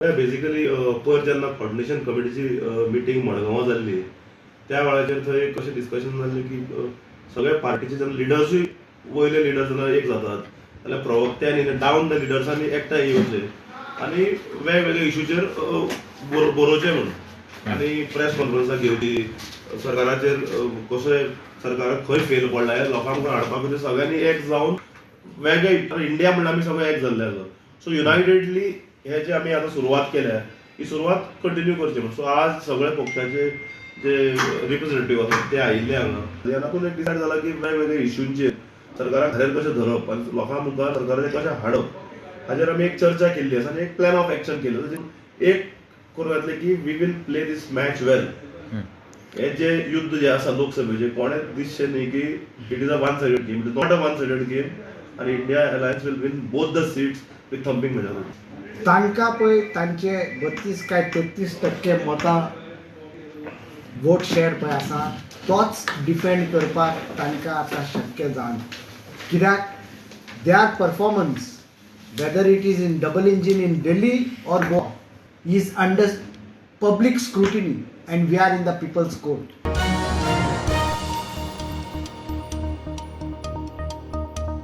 Basically पयर जेन्ना coordination कमिटीची meeting मडगांवां जाल्ली, त्या वेळाचेर थंय एक अशें डिस्कशन जाल्लें की सगळे पार्टीचे जेन्ना लिडर्सूय, वयले लिडर्स जेन्ना एक जातात जाल्यार प्रवक्त्यांनी, डावन the लिडर्सांनी एकठांय येवचे आनी वेगवेगळे इशूचेर बरोवचें म्हणून आनी प्रेस कॉन्फरन्सां घेवची, सरकाराचेर कशें सरकाराक खंय फेल पडला हें लोकां मुखार हाडपा खातीर सगळ्यांनी एक जावन वेगळे, इंडिया म्हणल्यार आमी सगळे एक जाल्ले आसा. सो युनायटेडली हे जे आमी आतां सुरवात केल्या ही सुरवात कंटिन्यू करची म्हणून. सो आज सगळे पक्षाचे जे रिप्रेझेंटेटीव आसात ते आयिल्ले हांगा. तातूंत एक डिसायड जाला की वेगवेगळे इश्यूंचेर सरकाराक धारेर कशें धरप आनी लोकां मुखार सरकाराचें कशें हाडप हाजेर आमी एक चर्चा केल्ली आसा आनी एक प्लॅन ऑफ एक्शन केल्लें. एक करूं येतलें की we will play this match well. हे जे युद्ध जे आसा लोकसभेचें, कोणेंच दिसचें न्ही की it is a one sided game. It is not a one sided game आनी India Alliance will win both the seats with thumping majority. तांकां पळय तांचे 32 काय 33% मतां वोट शेअर पळय आसा, तोच डिफेंड करपाक तांकां आतां शक्य जायना. कित्याक their performance, whether it is in double engine in Delhi or Goa, is under public scrutiny and we are in the people's court.